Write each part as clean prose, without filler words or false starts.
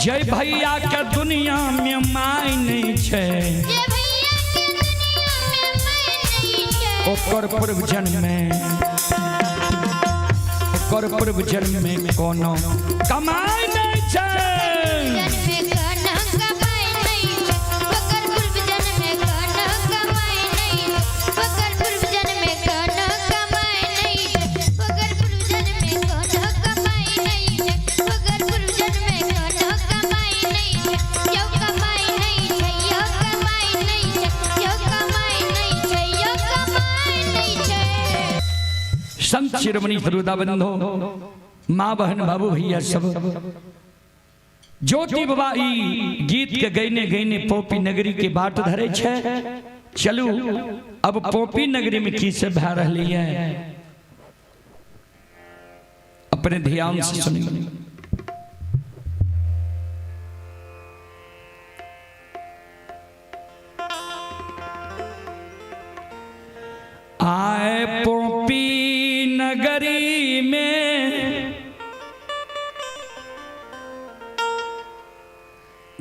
जय भैया के दुनिया में माय नहीं छै, जे भैया के दुनिया में माय नहीं छै, ओकर पूर्व जन्म में, ओकर पूर्व जन्म में कोनो कमाई नहीं छै। जन्म में कोनो कमाई नहीं छै, ओकर पूर्व जन्म में कोनो कमाई नहीं छै, ओकर पूर्व जन्म में कोनो कमाई नहीं छै, ओकर पूर्व जन्म में कोनो कमाई नहीं छै, ओकर पूर्व जन्म में कोनो कमाई नहीं छै, यो कमाई नहीं छै, यो कमाई नहीं छै, यो कमाई नहीं छै, यो कमाई नहीं छै। संत शिरोमणि श्रोता बंधो, माँ बहन बाबू भैया सब, ज्योति बाबा ई गीत के गैने गैने पोपी नगरी के बाट धरे छै। चलू अब पोपी नगरी में की सब भए रहली है, अपने ध्यान से सुनी। आए पोपी नगरी में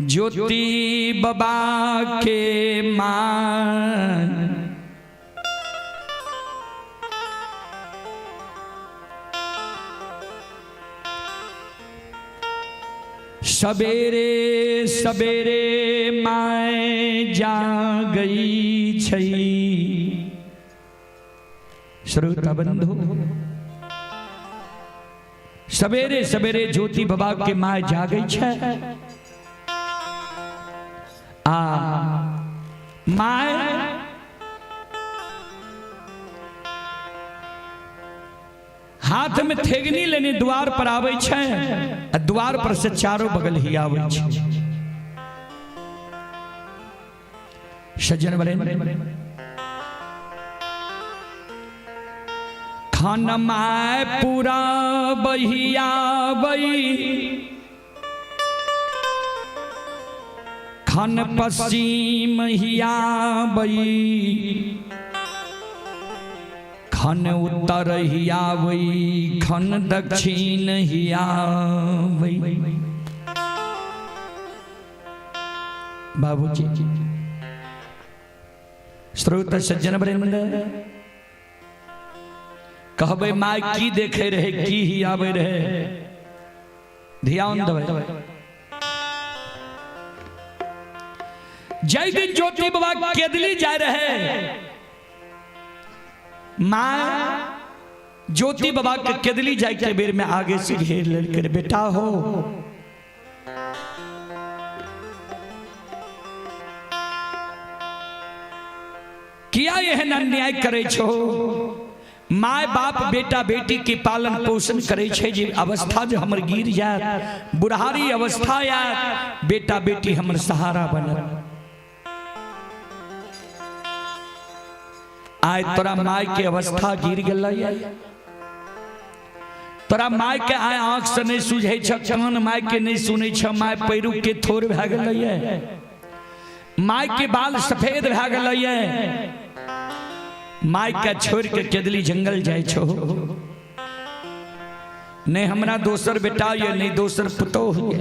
ज्योति बाबा के मान, सवेरे सवेरे माय जा गई छई। श्रोता बंधु, सवेरे सवेरे ज्योति बाबा के my जागै छै आ my हाथ में थेगनी लेने द्वार पर आबै छै आ द्वार पर से चारों बगल ही आबै छै। सज्जन बने खान my पूरा बहिया बई, खन पश्चिम हिया बई, खन उत्तर हिया बई, खन दक्षिण हिया बई। बाबूजी श्रोता सज्जन वृंद, कहबै my की देखे रहे की ही आवे रहे, ध्यान देबै। जय दिन ज्योति बाबा केदली जाय रहे, माँ ज्योति बाबा के केदली जाय के बेर में आगे से घेर लेलकै, बेटा हो किया एहन अन्याय करे छो? My बाप बेटा बेटी के पालन पोषण करे छे, जे अवस्था जे हमर गिर जात, बुढ़ारी अवस्था आयत, बेटा बेटी हमर सहारा बनत। आय तोरा my के अवस्था गिर गेलै, तोरा my के आय आंख से नहीं सुझै छ, कान my के नहीं सुनै छ, my पैरू के थोर भए गेलै, my के बाल सफेद भए गेलै, my के छोड़ के केदली जंगल जाय छो। नहीं हमरा दोसर बेटा ये, नहीं दोसर पुतोह ये,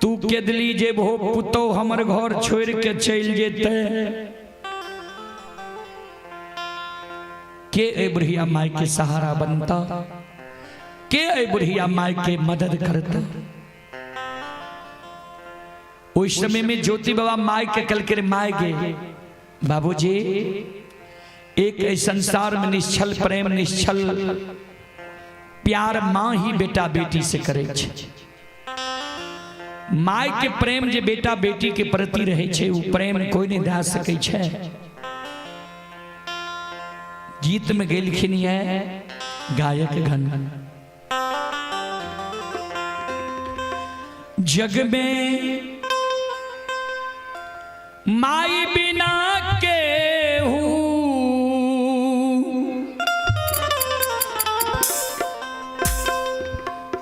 तू केदली जेबहो पुतोह हमर घर छोड़ के चलि जेतै, के ए बुढ़िया my के सहारा बनता, के ए बुढ़िया my के मदद करता? उस समय में ज्योति बाबा my के कल के my गे बाबूजी, एक संसार में निश्चल प्रेम निश्चल प्यार माँ ही बेटा बेटी से करे छे। My के प्रेम जे बेटा बेटी के प्रति रहे छे, वो प्रेम कोई नहीं दे सके छे। गीत में गेलखिन है गायक घन, जग में माई बिना के हूँ,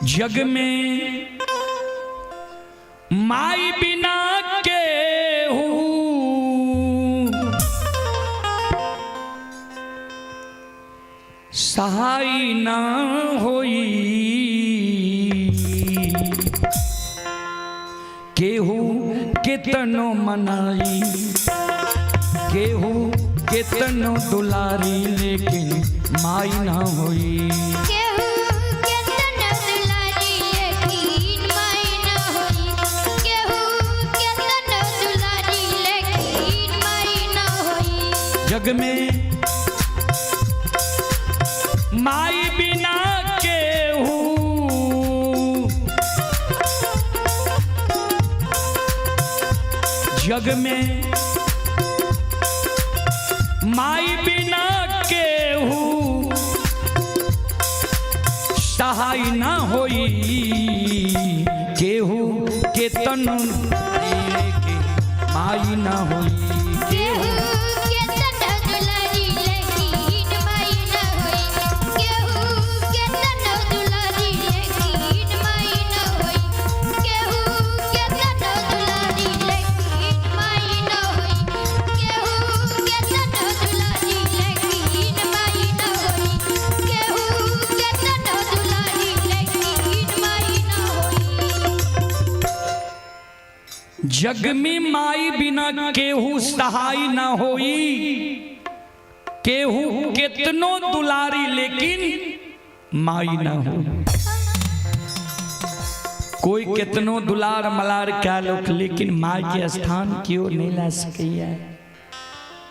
जग में माई बिना के हूँ, सहाय ना होई, केहू केतनो मनाई, केहू केतनो दुलारी, लेकिन माई ना होई। केहू केतनो दुलारी लेकिन माई ना होई। केहू केतनो दुलारी लेकिन माई ना होई। जग में माई बिना केहू, जग में माई बिना केहू सहाय ना होई, केहू केतनो लेके माई ना होई। केहू केतनो दुलारी लेकिन माई ना होई। केहू केतनो दुलारी लेकिन माई ना होई। केहू केतनो दुलारी लेकिन माई ना होई। केहू केतनो दुलारी लेकिन माई ना होई। केहू केतनो दुलारी लेकिन माई ना होई। जग में माई बिना केहू सहाय ना होई, केहू केतनो दुलारी लेकिन माई ना होई। कोई केतनो दुलार मलार क्या लोग, लेकिन माई के स्थान क्यों नहीं ला सकैया।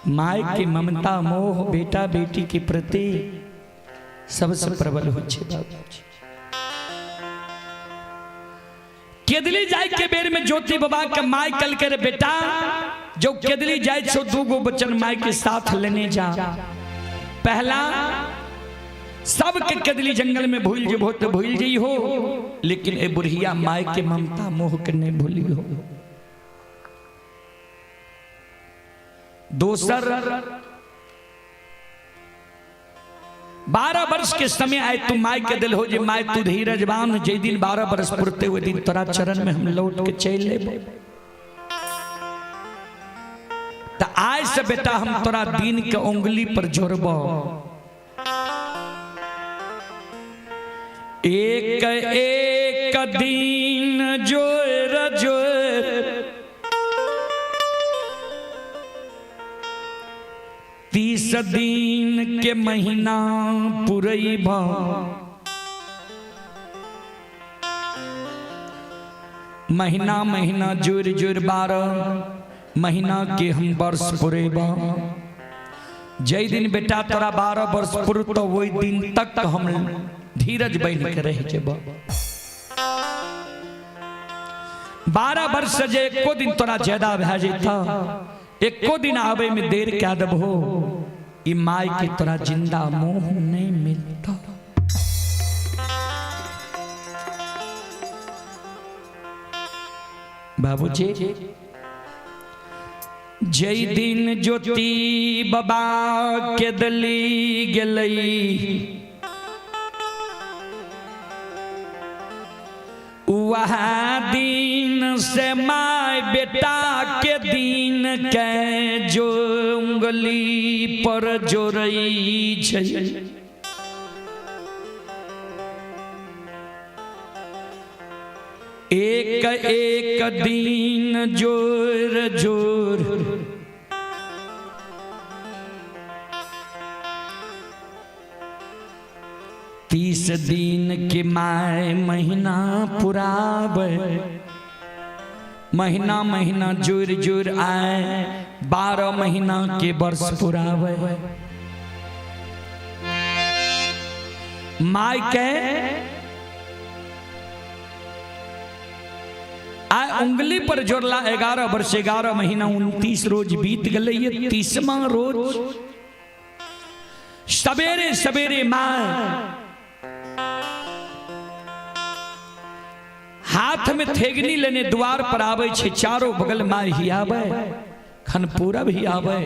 माई के ममता मोह बेटा बेटी के प्रति सबसे प्रबल हो छे बाबूजी। केदली जाय के बेर में ज्योति बाबा के माई कल के रे बेटा, जो केदली जाय छो दूगो बचन माई के साथ लेने जा। पहला, सबके केदली जंगल में भूल जेबो तो भूल जई हो, लेकिन ए बुढ़िया माई के ममता मोह के नहीं भूली हो। दोसर, 12 वर्ष के समय आए तू माई के दिल हो जे माई तू धीरज बांध, जे दिन 12 वर्ष पुरते हुए दिन तोरा चरण में हम लौट के चल लेबो। त आज से बेटा हम तोरा दिन के उंगली पर जोड़बो। एक एक दिन जोर जोर 30 दिन के महीना पुरैबा, महीना महीना जुर जुर 12 महीना के हम वर्ष पुरेबा। जै दिन बेटा तोरा 12 वर्ष पुरतो वही दिन तक हम धीरज बन के रह जेबा। 12 वर्ष से जे एको दिन तोरा ज्यादा भए जेता, एको दिन आवे में देर क्या देबहो, ई माई के तोरा जिंदा मोह नहीं मिलता। बाबूजी जै दिन ज्योति बाबा के दली गेलई, वह दिन से my बेटा के दिन के जो उंगली पर जोरई छै। एक एक दिन जोर जोर 30 दिन के my महीना पुरावे, महीना महीना जुर जुर आए 12 महीना के वर्ष पुरावे। My के आए उंगली पर जोड़ला 11 वर्ष 11 महीना 29 रोज बीत गए। ये 30वां रोज सवेरे सवेरे my हाथ में थेगनी लेने द्वार पर आवे छे, चारों बगल my ही आवे, खन पूरब ही आवे,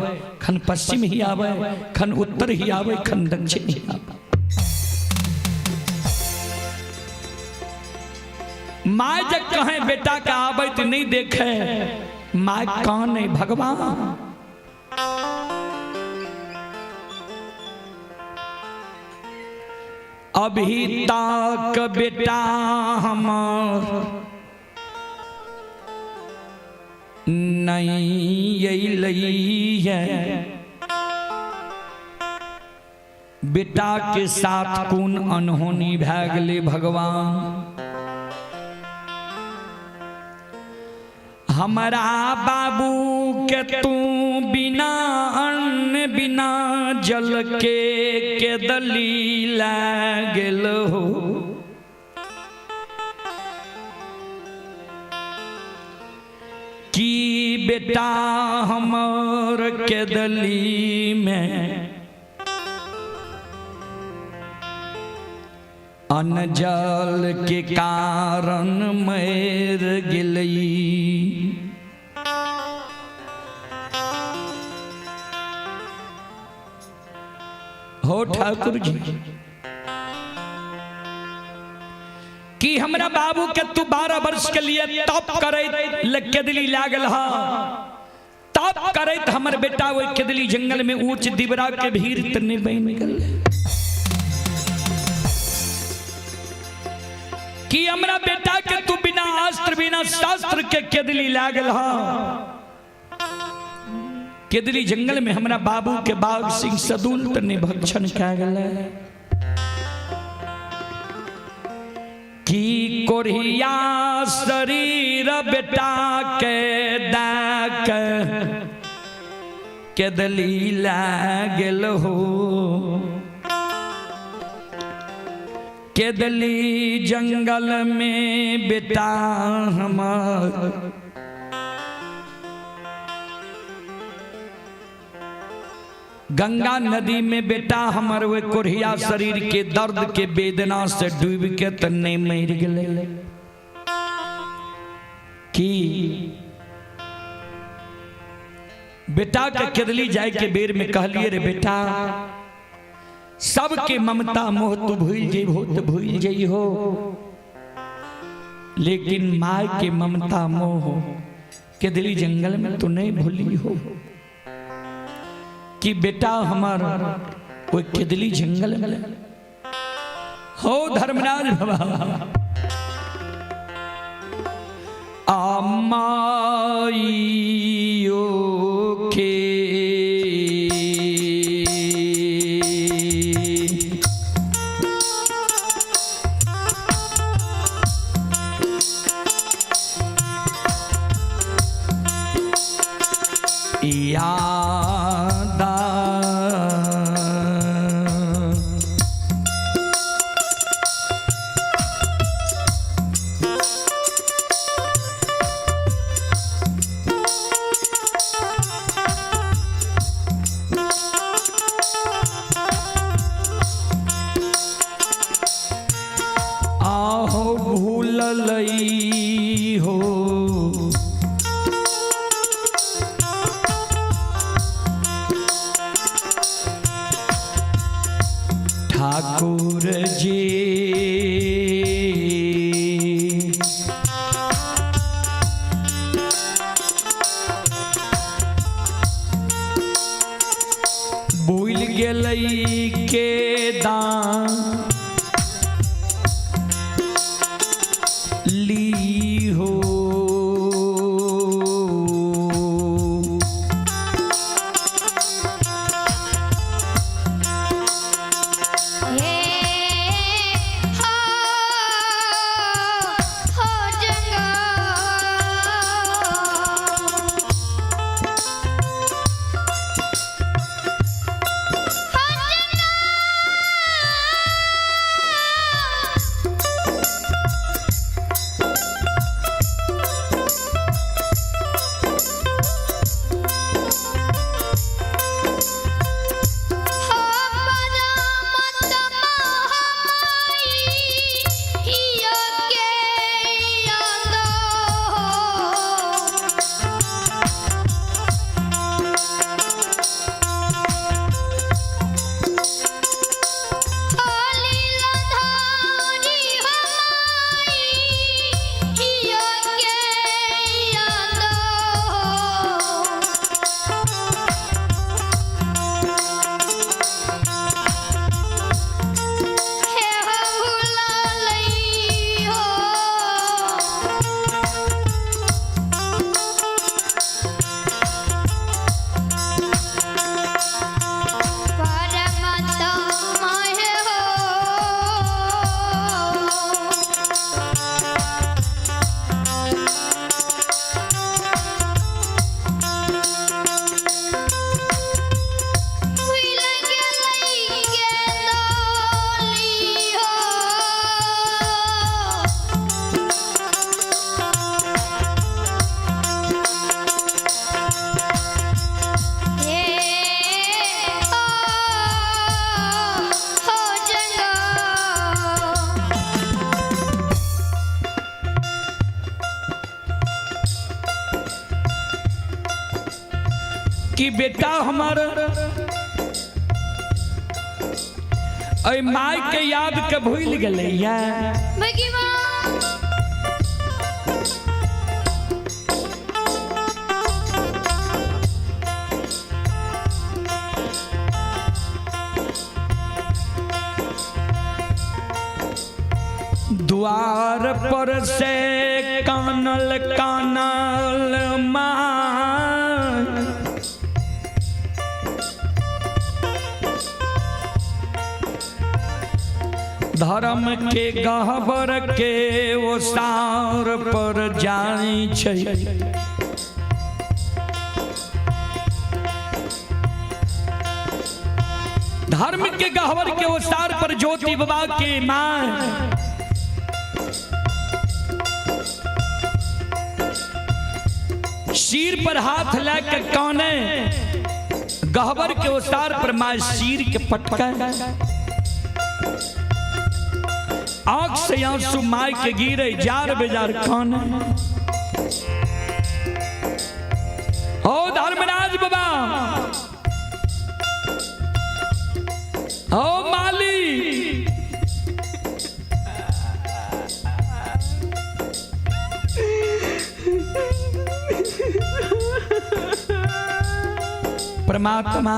खन पश्चिम ही आवे, खन उत्तर ही आवे, खन दक्षिण ही आवे। My जब कहें बेटा का आवे तो नहीं देखे, my कौन है भगवान। अभी तक बेटा हमर नहीं अयलै है। बेटा के साथ कोन अनहोनी भए गेलै भगवान? हमरा बाबू के तू बिना अन्न बिना जल के केदली लए गेल हो। की बेटा हमर केदली में अन्न जल के कारण मर गेलै? हो ठाकुर जी, कि हमरा बाबू के तू 12 वर्ष के लिए तप करैत केदली लागल हा, तप करैत हमर बेटा ओहि केदली जंगल में ऊंच दिबरा के भीड़ त नहीं बन गेल? कि हमरा बेटा के तू बिना अस्त्र बिना शस्त्र के केदली लागल हा, केदली जंगल में हमरा बाबू के बाघ सिंह सदुल त नहीं भक्षण कए गेलै? की कोरिया शरीर बेटा के दैक केदली लागल हो? केदली जंगल में बेटा हमार गंगा नदी में बेटा हमर वे कोढ़िया शरीर के दर्द के वेदना से डूब के त नहीं मर गेलै? की बेटा के केदली जाय के बेर में कहलिए, रे बेटा, सबके ममता मोह तू भूल जइबहो तो भूल जइहो, लेकिन माय के ममता मोह केदली जंगल में तो नहीं भूली हो। कि बेटा हमार वो केदली जंगल में हो? धर्मराज बाबा, अमाइयो के यादा आहो भूललई हो ठाकुर जी, भूल गेलै के दान ली हो। हे हो हो जंगा हो जंगा। कि बेटा हमर एहि माय के याद के भूल गेलैया। भगवान। द्वार पर से कानल कानल माय, धर्म के गहबर के ओसार पर जाइ छै। धर्म के गहबर के ओसार पर ज्योति बाबा के माँ सिर पर हाथ लेके काने, गहबर के ओसार पर माँ सिर के पटका, आंख से आंसू माय के गिरे, जार बेजार काने। ओ धर्मराज बाबा, ओ माली, परमात्मा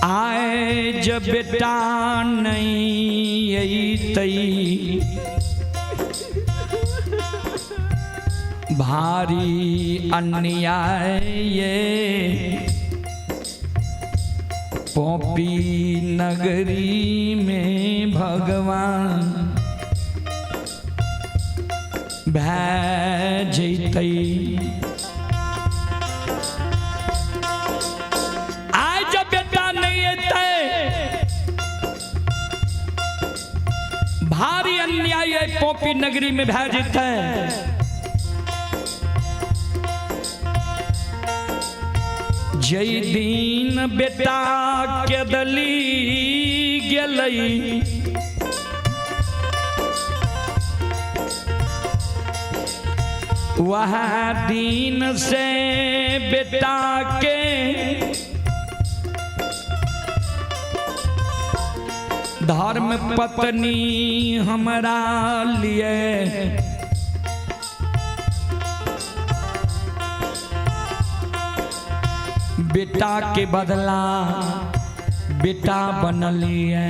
आए जब बेटा नहीं अइतई, भारी अन्याय ये पोपी नगरी में भगवान भै जैतई। आय जब बेटा नहीं एतै, भारी अन्याय है पोपी नगरी में भै जेतै। जय दिन बेटा के दली गेलई, वह दिन से बेटा के धर्म पत्नी हमरा लिए बेटा के बदला बेटा बनलिए।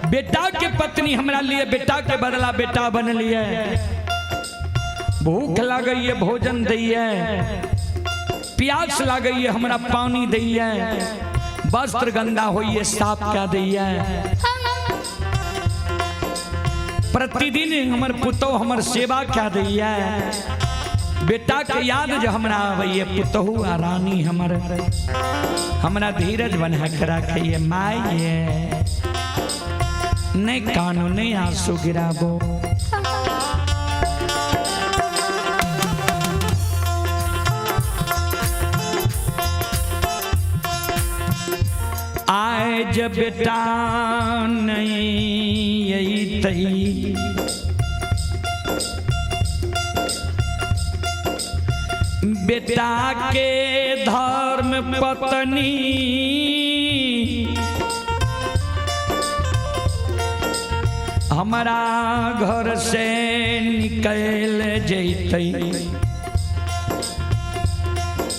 बेटा के पत्नी हमरा लिए बेटा के बदला बेटा बनलिए। भूख लागैए भोजन दैए, प्यास लागैए हमरा पानी दैए, वस्त्र गंदा होइए साफ कए दैए। प्रतिदिन हमर पुतोह हमर सेवा कए दैए। बेटा के याद जो हमरा आबैए पुतोहु आ रानी हमर हमरा धीरज बना के रखैए। माय ये नहीं कानू नहीं आंसू गिराबो। आए जब बेटा नहीं अइतई, बेटा के धर्म पत्नी हमारा घर से निकल जैतई।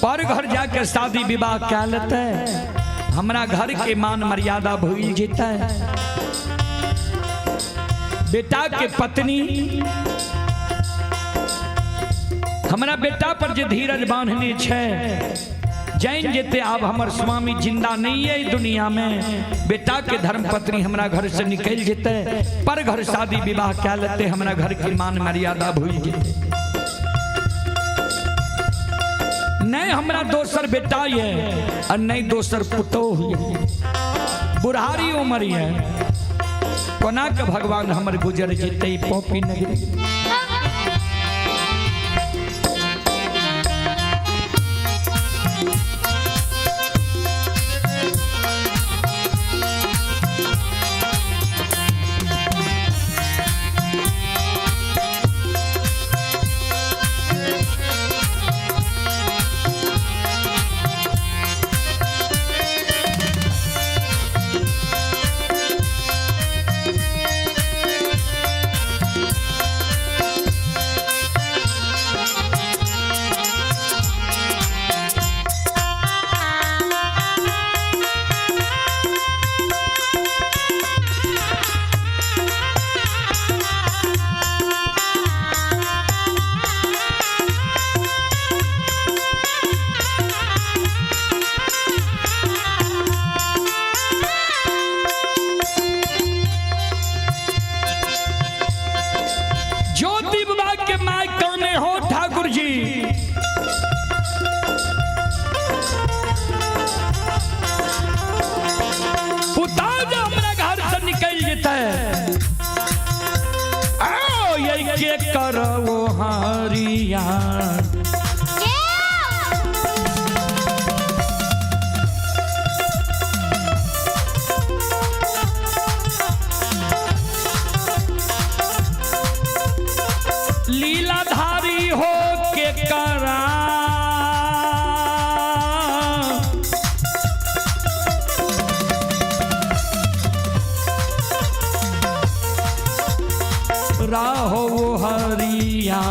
पर घर जाके शादी विवाह कए लेतै, हमरा घर के मान मर्यादा भूल जेतै। बेटा के पत्नी हमरा बेटा पर जे धीरज बांधने छै, जान जेते आब हमर स्वामी जिंदा नहीं है दुनिया में, बेटा के धर्म पत्नी हमरा घर से निकल जेते, पर घर शादी विवाह कए लेते, हमरा घर के मान मर्यादा भूल जेते। नहीं हमरा दोसर बेटा ये और नहीं दोसर पुतोह ये, बुढ़ारी उम्र ये, कोना के भगवान हमर गुजर जेतै पॉपी नगरी। ज्योति बाबा के my कौने हो ठाकुर जी? पुता जो हमरा घर से निकल जेतै, आओ ये के करो हरिया। लीलाधारी हो के करा राहो हरिया।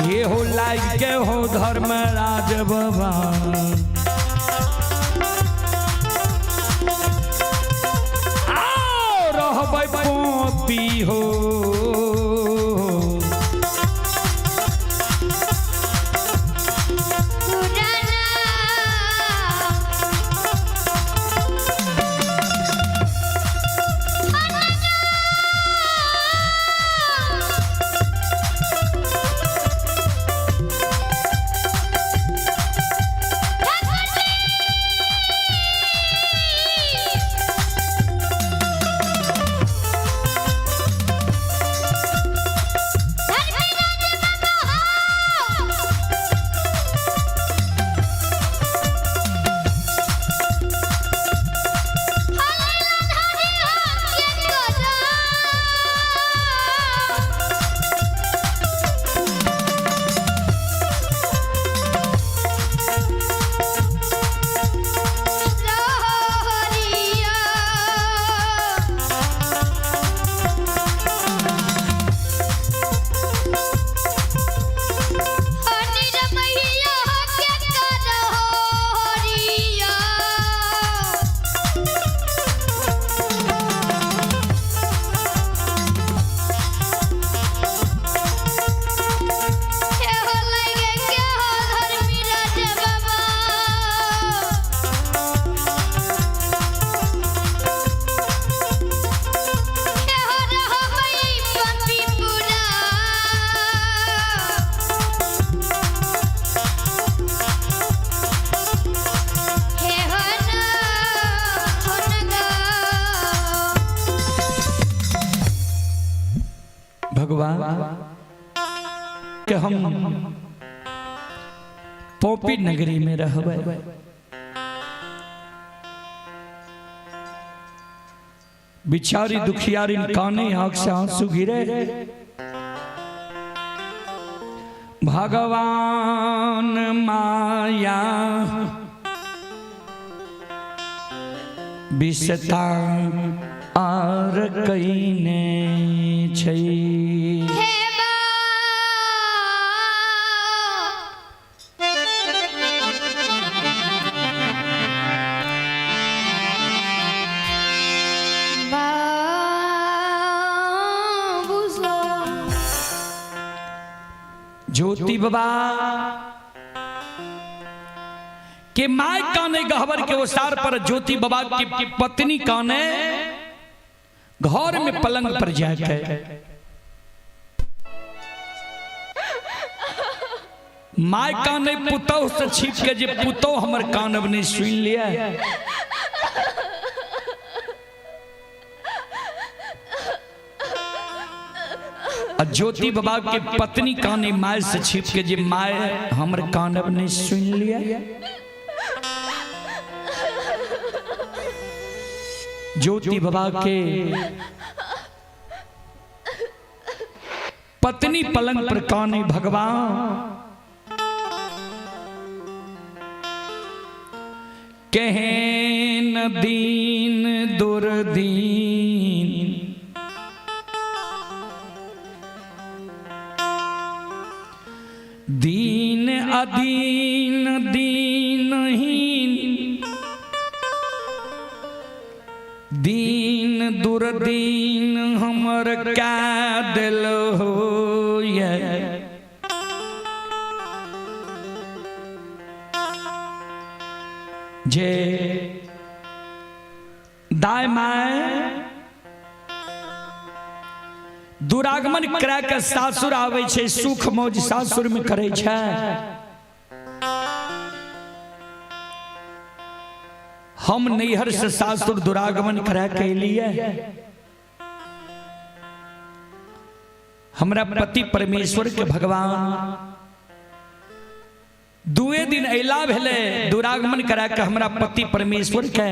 ये हो लाग हो धर्मराज बाबा, आओ रहबै पोपी हो। भगवान के हम पोपी नगरी में रहबै। बिचारी दुखियारी काने आंख से आंसू गिरे। भगवान माया बिसता आर कईने छै। ज्योति बाबा के my काने गहबर के ओसार पर ज्योति बाबा की पत्नी काने घर में पलंग पर जाके My काने पुतोह से छिप के जे पुतोह हमर कानब नहीं सुन लिया। आ ज्योति बाबा के पत्नी काने my से छिप के जे my हमर कानब नहीं सुन लिया। ज्योति बाबा के पत्नी पलंग पर काने भगवान केहन दीन दुर्दीन दीन अदीन दीनहीन दीन दुर्दीन हमर कै दिल होय। जे दाय my दुरागमन करा के सासुर आवे छै, सुख मौज सासुर में करे छै। हम नैहर से सासुर दुरागमन करा के लिए हमरा पति परमेश्वर के भगवान दुए दिन अला भेले दुरागमन करा के हमरा पति परमेश्वर के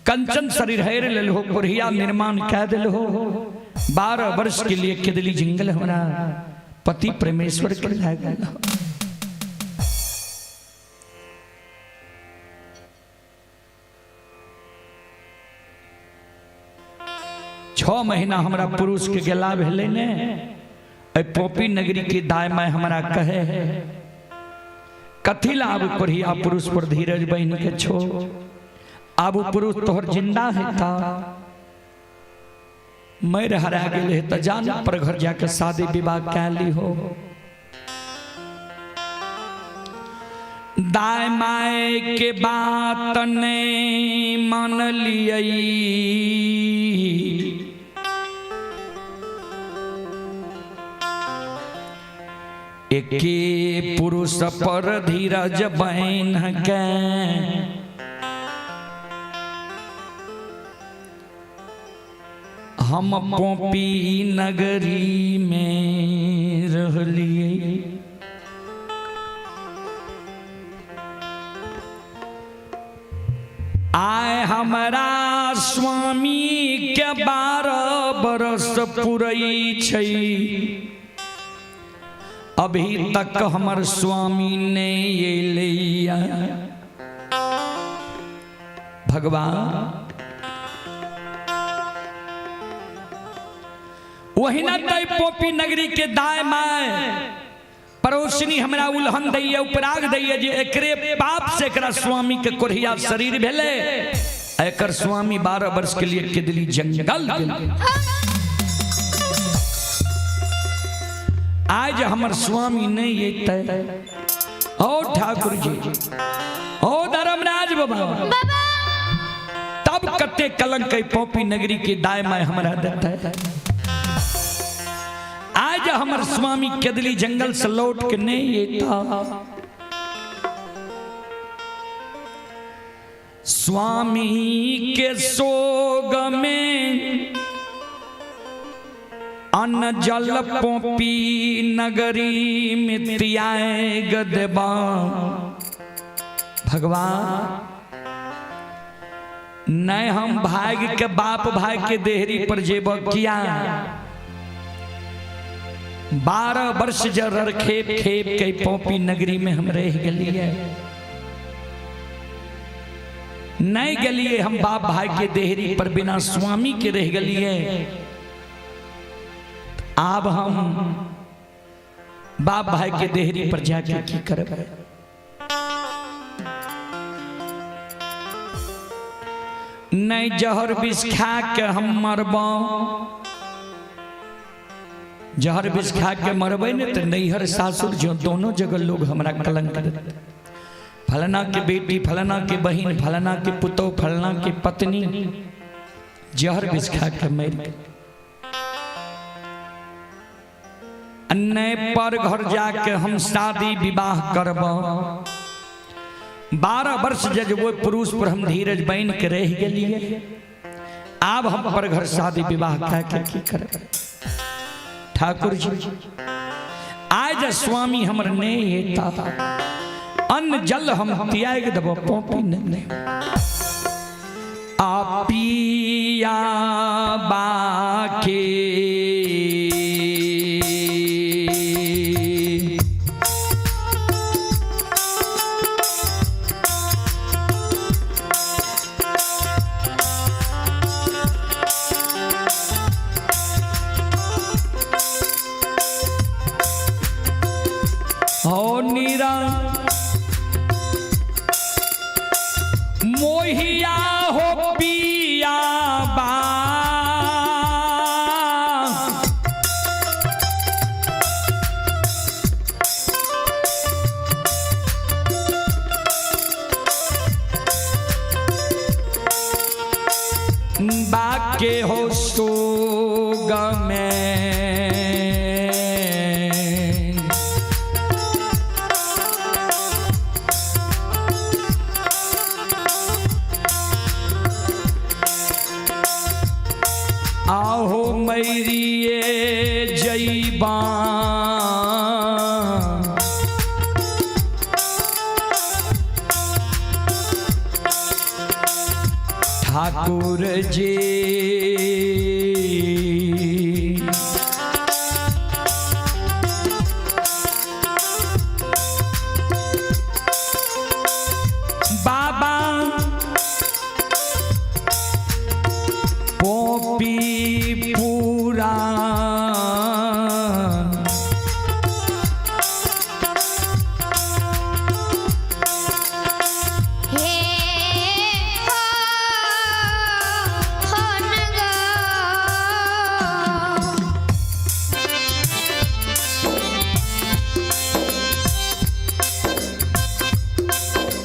कंचन शरीर हेर लेल हो, कोढ़िया निर्माण कह दिल हो। 12 वर्ष के लिए केदली जंगल हमरा पति परमेश्वर के लए गेल। छह महीना हमरा पुरुष के गेला भेले ने पोपी नगरी के दाय my हमरा कहे कथी ला आब कोढ़िया पुरुष पर धीरज बहन के छो, आब पुरुष तोहर जिंदा है ता मर हरा गेल है त जान पर घर जाके शादी विवाह कै ली हो। दाय my के बात ने मान लियई एके पुरुष पर धीरज बहन के हम पोपी नगरी में रहलिए। आए हमारा स्वामी के 12 बरस पुरई छै, अभी तक हमर स्वामी ने अयलैया। भगवान वही ना तय पोपी नगरी के दाय my पड़ोसनी हमरा उल्हन दैया उपराग दैया जे एकरे पाप से एकरा स्वामी के कोढ़िया शरीर भेले, एकर स्वामी 12 वर्ष के लिए केदली जंगल गेल। आज हमर स्वामी नहीं अयतै। ओ ठाकुर जी, ओ धर्मराज बाबा, तब कते कलंक पोपी नगरी के दाय my हमरा देतै। आज हमर स्वामी केदली जंगल से लौट के नहीं अयता। स्वामी के सोग में अन्न जल पोपी नगरी में त्याग गदबा। भगवान नहीं हम भाग के बाप भाई के देहरी पर जेब किया। 12 वर्ष जर खेप खेप के पोपी नगरी में हम रह गलिए, नहीं गलिए हम बाप भाई के देहरी पर बिना स्वामी के रह गलिए। अब हम बाप भाई के देहरी पर जाके की करब। नहीं जहर विष खा के हम मरब, जहर विष खा के मरबै ने तो नैहर सासुर जो दोनों जगह लोग हमरा कलंक देते। फलना के बेटी, फलना के बहन, फलना के पुतोह, फलना के पत्नी जहर विष खा के मर गए। नहि पर घर जाके हम शादी विवाह करब। 12 वर्ष जज वो पुरुष पर हम धीरज बन के रह गेलिए, आब हम पर घर शादी विवाह कह के की करब। ठाकुर जी आज स्वामी हमर नहीं हेता, अन्न जल हम त्याग देब, पॉपी नहीं। आ पिया बाके हो नीरा मोहिया हो पिया बा बाके हो सोग में आहो मैरिये जईबा ठाकुर जी। बाबा पोपी पूरा हे हो हो नगा।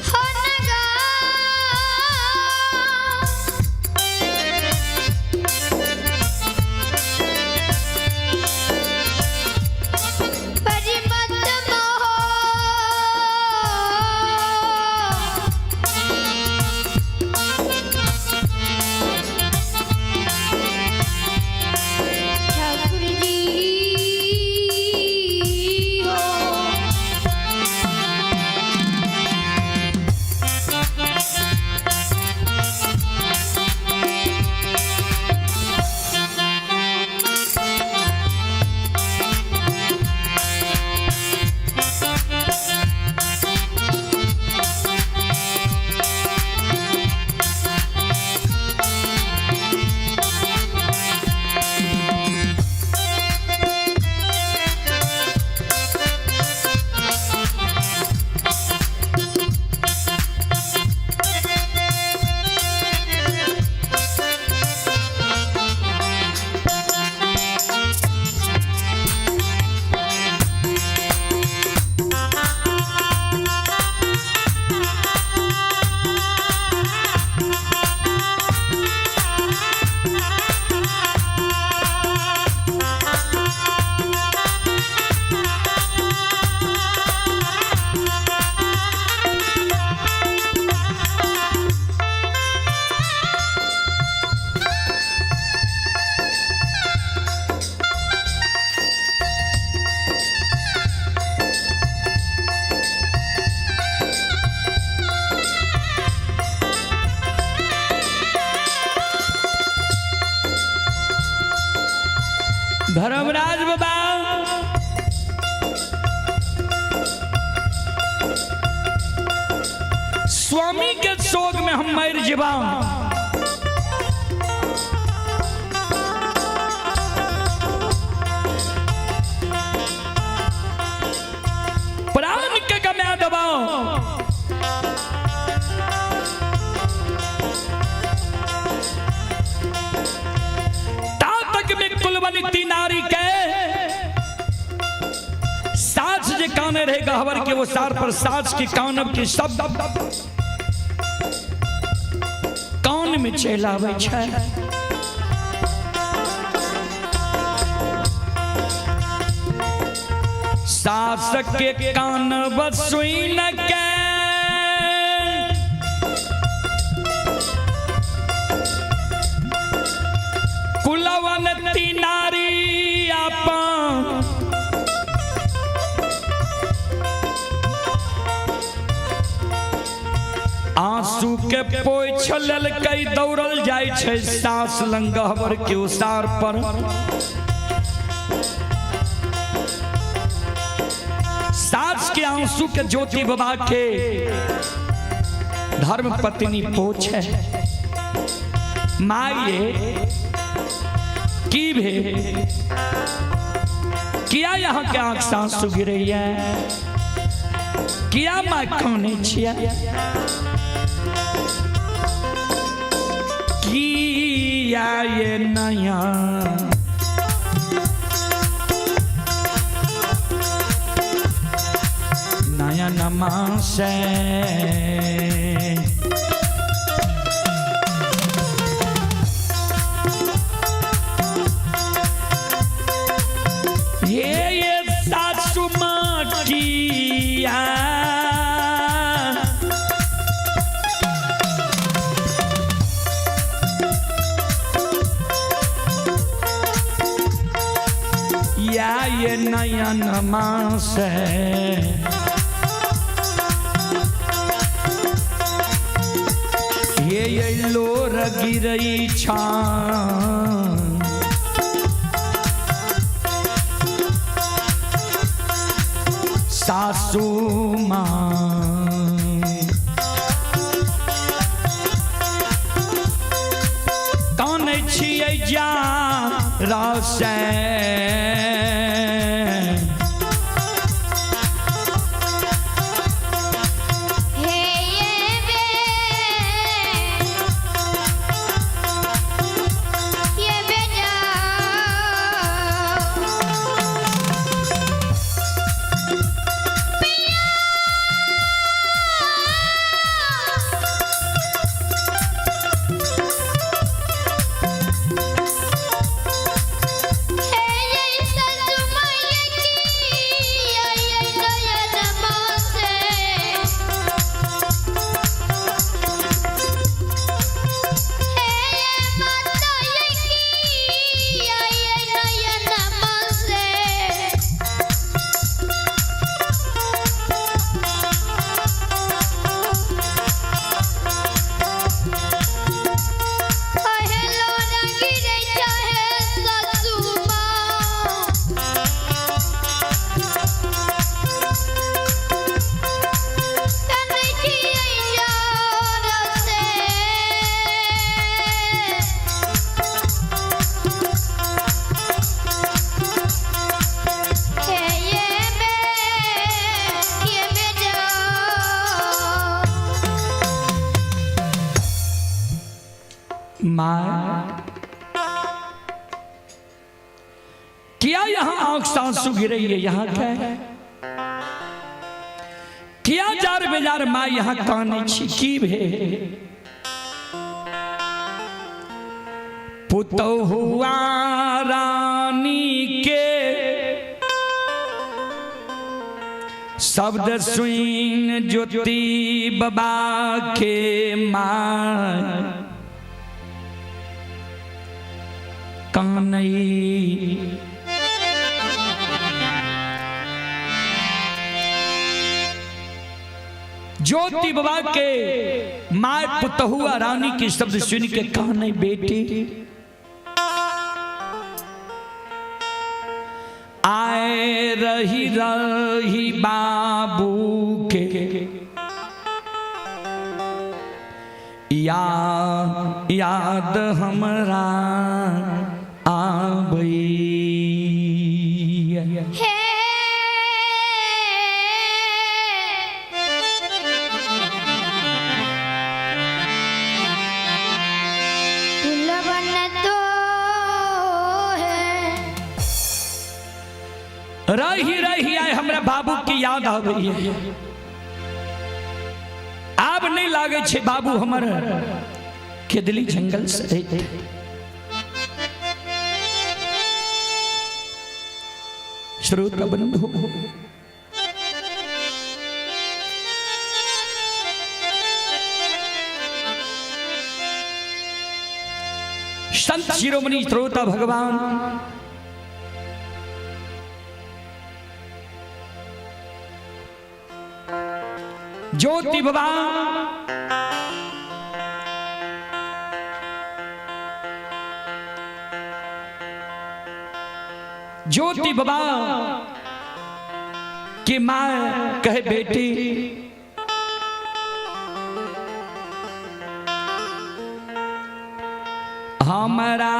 हो नगा। परिमत मोह ठाकुर जी हो। धर्मराज बाबा स्वामी के शोक में हम मर जीवा। प्राण के गमा दबाओ। ता तक में कुलवंती नारी के सास जे काने रहे गहवर के वो सार पर सास के कानब के शब्द कान में चलि आबै छै। सास के कान बसुइन के कुलवंती नारी आपन आंसू के पोछ लेलकै, दौड़ल जाइ छै सास लंग गहबर के उसार पर। सास के आंसू के ज्योति बाबा के धर्म पत्नी पोछे, माये की भे किया यहाँ के आंख सासू गिरैया, किया माँ काने छिया, किया ये नया नया नमासे ये सासु माँ किया या ये नयन मास ये लोर गिरई छान सासू माँ कानै छियै जा रसे हे ये बे ये बेटा हे ये ससु मैया की ये नयन मासे हे ये माता की ये नयन मासे हे लोरा गिरे चाहे ससु माँ कनै छियै यार से हे ये बे ये बेटा माँ किया यहाँ आंख सासू गिरई है, यहाँ क्या है? किया जार बेजार माँ यहाँ कानै छी की भे पुतहुआ रानी के शब्द सुन ज्योति बाबा के माँ कानई ज्योति बाबा के माय पुतहुआ रानी के शब्द सुन के कानई, बेटी आए रही रही बाबू के या याद हमरा आबई। हे कुलवन तो है रही रही आए हमरा बाबू की याद आबै है। आब नहीं लागे छे बाबू हमर खेदली जंगल से रहिते। श्रोता बंधु, संत शिरोमणि श्रोता भगवान ज्योति बाबा ज्योति बाबा की मां कहे बेटी हमरा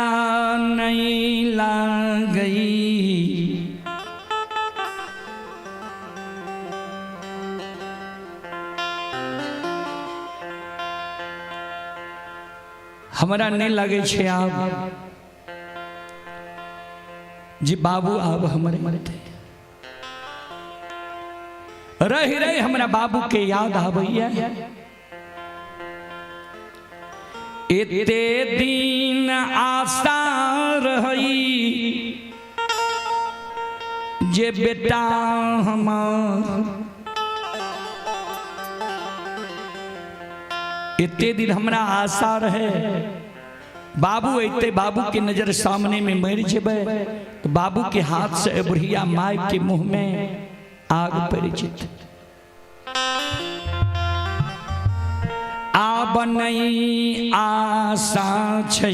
नहीं लागई हमरा नहीं लगे छे आब जी बाबू आब हमरे मरते रही रही हमरा बाबू के याद आबैया। एते दिन आशा रही जे बेटा हमार, एते दिन हमरा आशा रहे बाबू अते बाबू के नजर सामने में मर जेबै तो बाबू के हाथ से बुढ़िया माय के मुंह में आग पड़ जेतै। आब नहीं आशा छै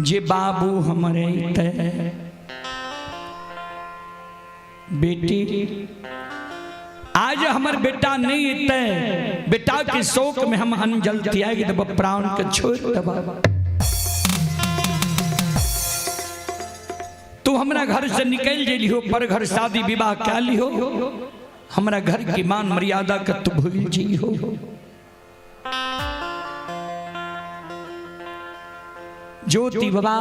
जे बाबू हमरे अइतै। बेटी आज हमर बेटा नहीं अइतै, बेटा के शोक में हम अनजल त्याग देब, प्राण के छोड़ देब। तू हमरा घर से निकल जेलिहो, पर घर शादी विवाह कै लिहो, हमरा घर की मान मर्यादा के तू भूल जइहो। ज्योति बाबा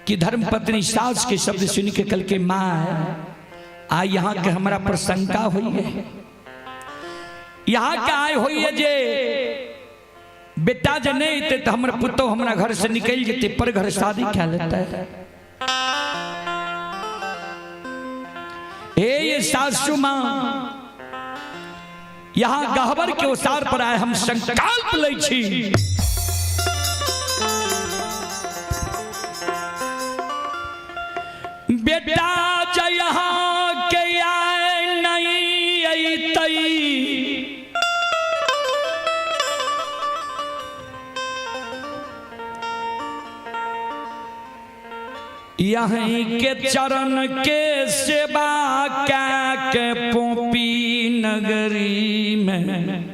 की धर्म पत्नी सास के शब्द सुन के कल के माँ आ यहाँ के हमरा पर शंका हुई है, यहाँ के आय हुई है जे बेटा जे नहीं अइतै तो हमर पुतोह हमरा घर से निकल जेतै, पर घर शादी कै लेतै। हे ये सासू माँ, यहाँ गहबर के ओसार पर आए हम संकल्प लै छी बेटा जे यहाँ के आए नहीं अइतै, यहीं के चरण के सेवा कै के पोपी नगरी में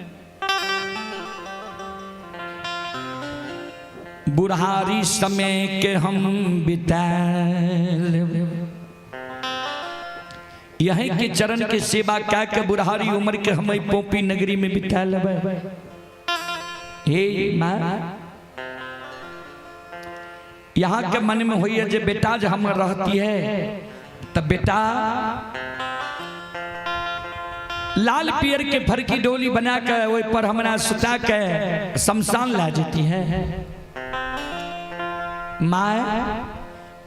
बुढ़ारी समय के हम बिता लेब। यहीं के चरण के सेवा कै के बुढ़ारी उम्र के हम पोपी नगरी में बिता लेबै। हे माँ, यहाँ के मन में होइए जे बेटा जे हम रहती है तब बेटा लाल पियर के फरकी डोली बना के ओहि पर हमरा सुता के शमशान ला जेती है। माँ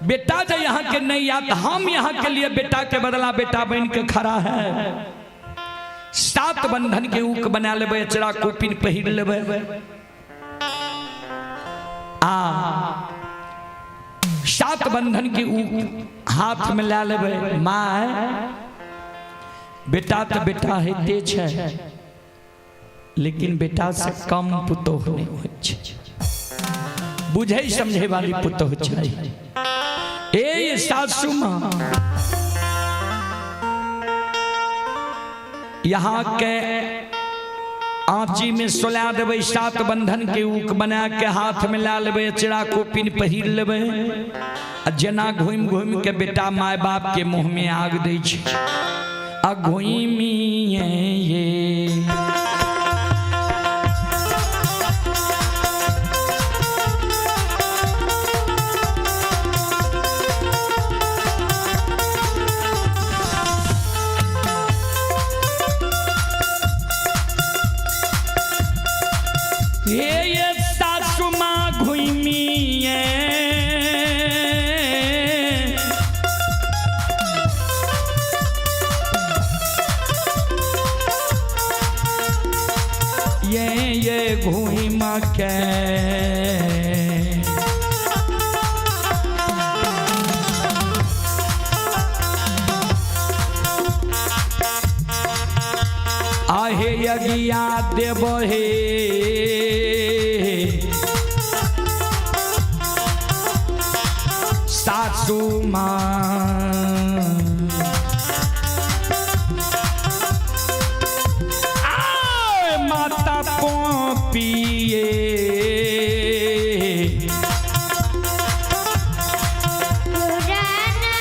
बेटा जो यहाँ के नहीं आता, हम यहाँ के लिए बेटा के बदला बेटा बन के खड़ा है। सात बंधन के ऊक बना लेबै, अचरा कोपिन पहिर लेबै, आ सात बंधन के ऊक हाथ में ला लेबै। माँ बेटा तो बेटा होते छै, लेकिन बेटा से कम पुतोह नहीं होइ छै, बुझै समझे वाली पुतोह चाही। ए सासू माँ, यहाँ के आँची में सुला देबै, सात बंधन के ऊक बना के हाथ में ला लेबै, अचरा कोपिन पहिर लेबै, आ जेना घूमि घूमि के बेटा my बाप के मुँह में आग दै छै, आ घूमि ये ये सासू माँ घूमिए के। आहे यज्ञा देव हे सासू माँ। आय माता पोपिए पुराना।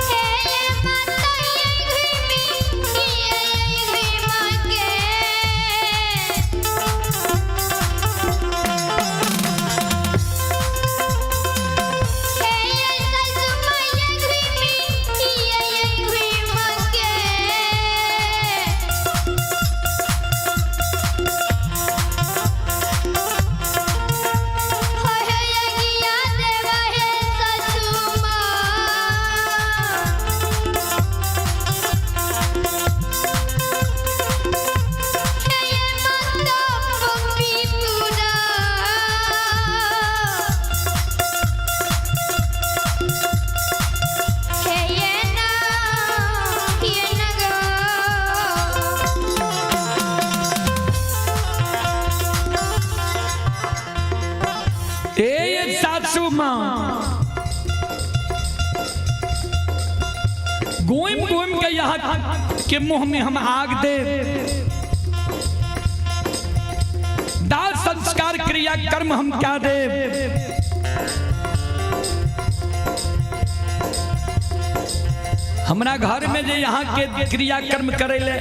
हे माता ये घुमी ये घुमा के। हे सासू माँ घुमी ये घुमा के। हे यज्ञा देवा हे सासू माँ। हे माता पप्पी पूरा। हे ये ना ये ना गो। ए सासू माँ गोइम गोइम के यहाँ के मुंह में हम आग दे। दाल संस्कार क्रिया कर्म हम क्या दे। हमरा घर में जे यहाँ के क्रिया कर्म करे ले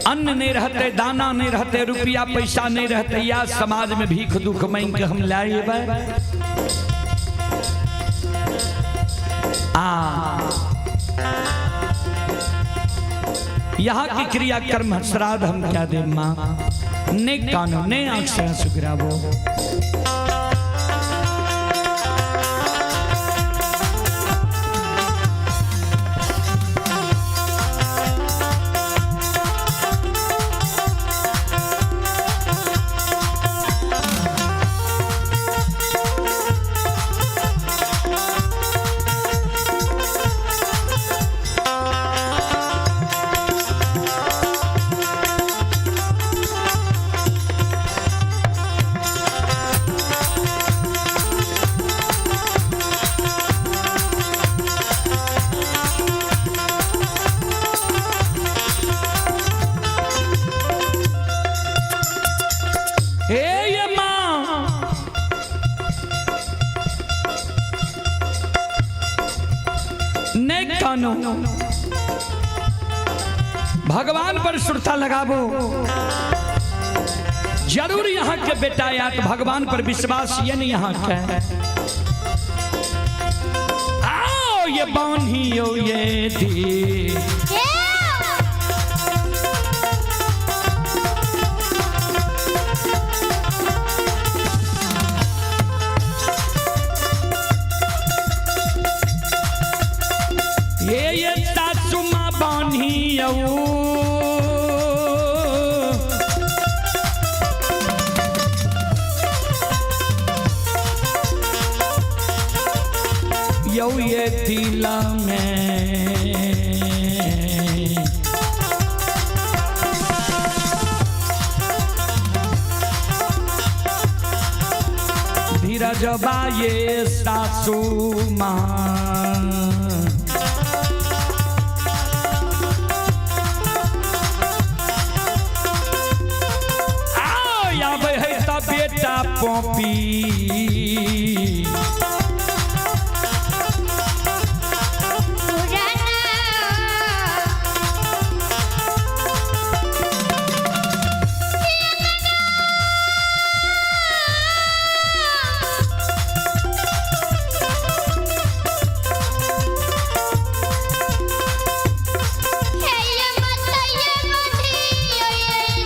अन्न नहीं रहते, दाना नहीं रहते, रुपया पैसा नहीं रहते, या समाज में भीख दुख मांग के हम लाए आ यहाँ की क्रिया कर्म श्राद्ध हम क्या दे माँ। ने कानो ने आंख से आंसू गिरावो। हे ये माँ ने कानो भगवान पर सुरता लगाबो। जरूर यहाँ के बेटा आयत भगवान पर विश्वास ये नहीं यहाँ के। आओ ये बान्हियो ये दी ये सासू माँ बान्हियो। यौ ये दिला में धीरज बाये सासू माँ। आओ आबै है त बेटा पोपी। पुराना। हे ये माता ये माधी ये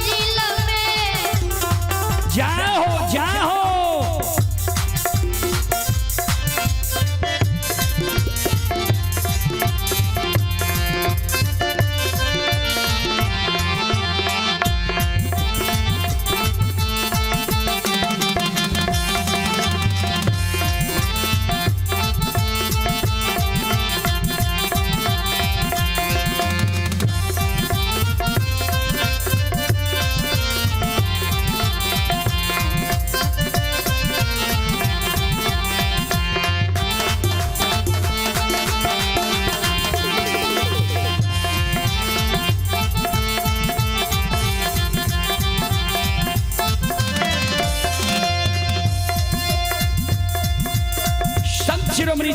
जिला में।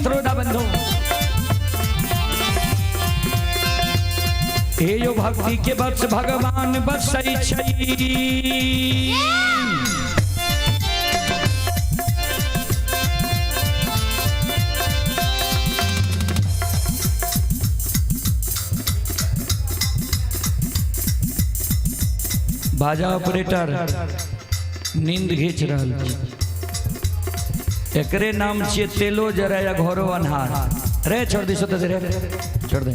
श्रोता बंधु। हे यो भक्ति के बस भगवान बसै छै। बाजा ऑपरेटर नींद घींच रहल छै। एकरे नाम छियै तेलो जरा या घरो अन्हार। रे छोड़ दी सोते रे, छोड़ दे।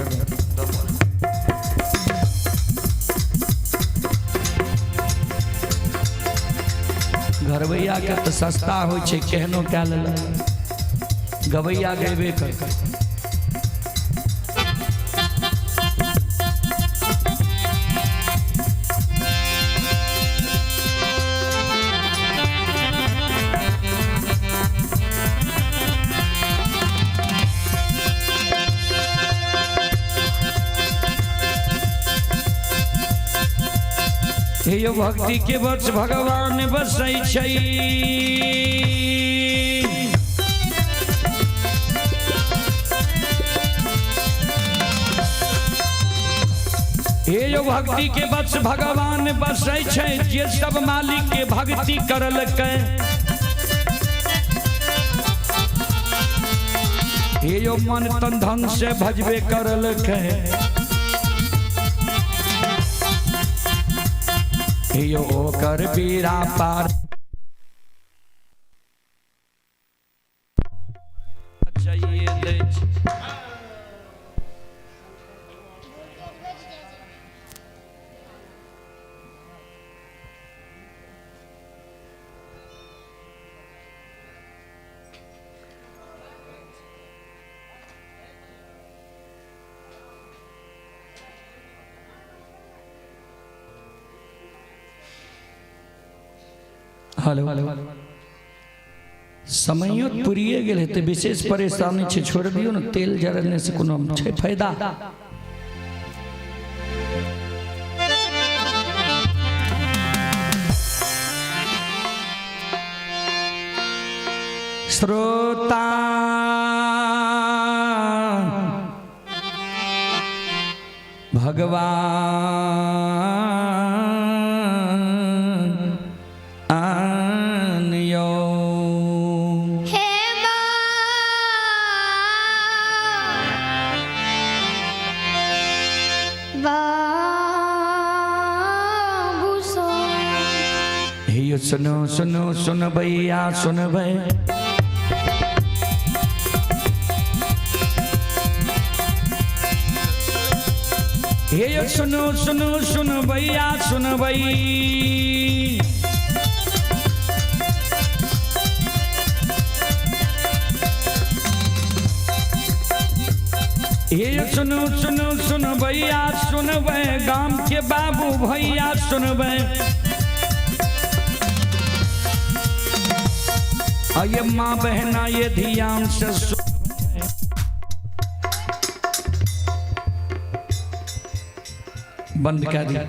घरवैया के तो सस्ता होइ छै, केहनो कए लेलक, गवैया गेबे कर। हे यो भक्ति के बस भगवान बसै छै। हे यो भक्ति के बस भगवान बसै छै, जे सब मालिक के भक्ति करलकै। हे यो मन तन धन से भजबे करलकै। हे यो ओकर बीरा पार चाहिए दै छै। हेलो, समयो पुरिए गेल हेतै, विशेष परेशानी छै, छोड़ दियौ ने, तेल जरने से कोनो छै फायदा? श्रोता भगवान आन यो हे बाबू सो। हे यो सुनो सुनो सुनबैया सुनबै, हे यो सुनो सुनो सुनबैया सुनबै। हे यो सुनो सुनो सुनबैया सुनबै, गाम के बाबू भैया सुनबै। ये माँ बहना ये ध्यान से सुन। बंद कर दिया।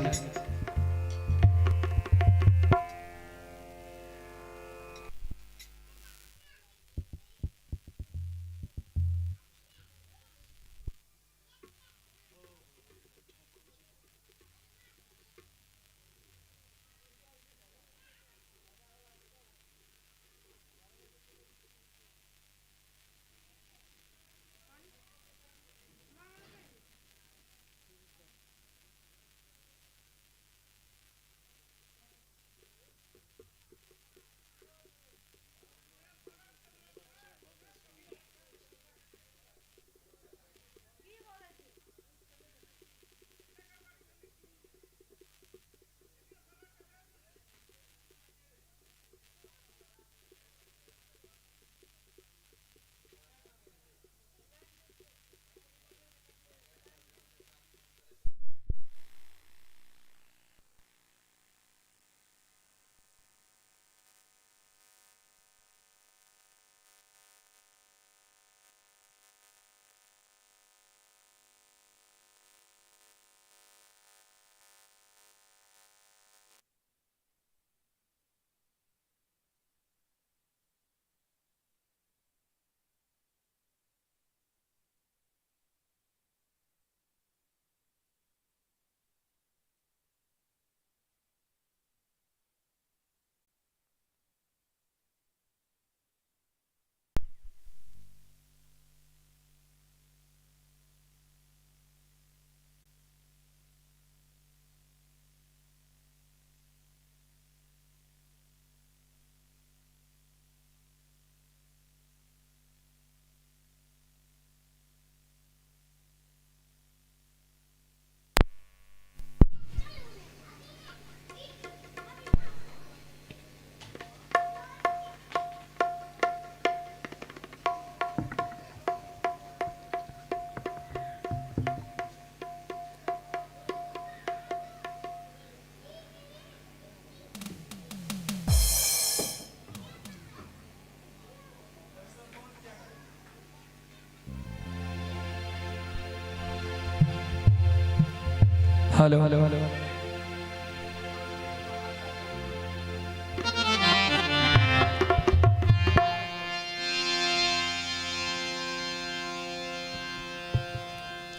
Hello hello hello.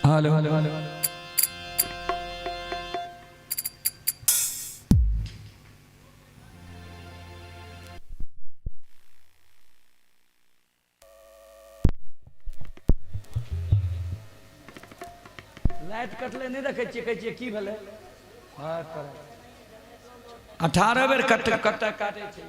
Hello hello hello. Light कटले नहि देखै छियै, कहै छियै की भेलै? हँ, 18 बेर कट कट काटै छै।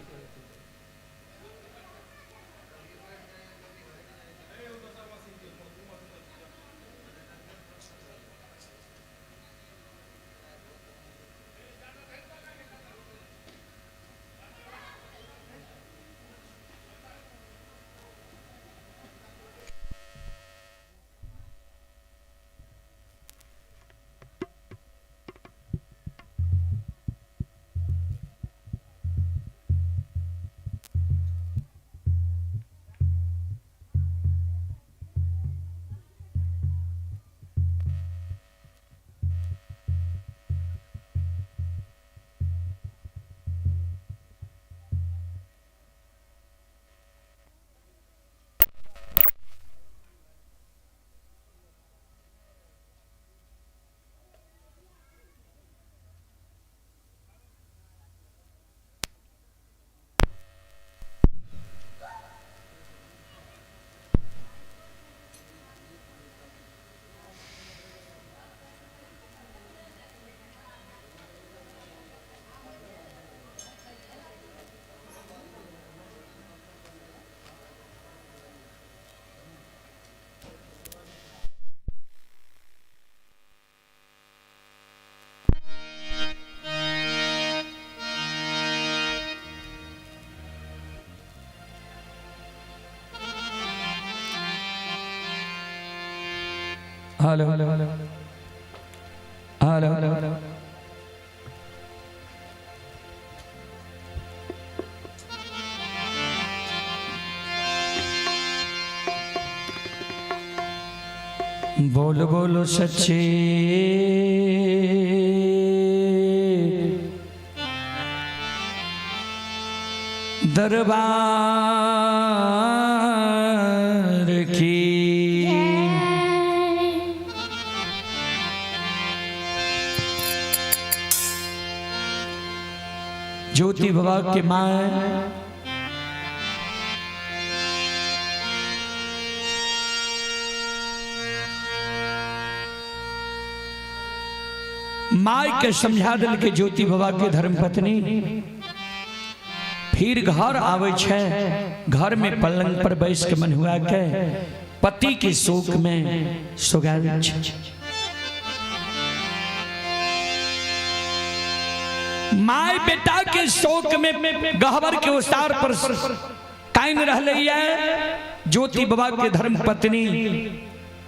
Hello hello hello hello hello. बोल बोलो सच्चे दरबार की। ज्योति बाबा के माँ माय के समझा दिल के ज्योति बाबा के धर्मपत्नी फिर घर आवे छै, घर में पलंग पर बैस के मनहुआ के पति के शोक में सोगायल छै। माय बेटा के शोक में गहबर के उसार पर काइन रहले है। ज्योति बाबा के धर्म पत्नी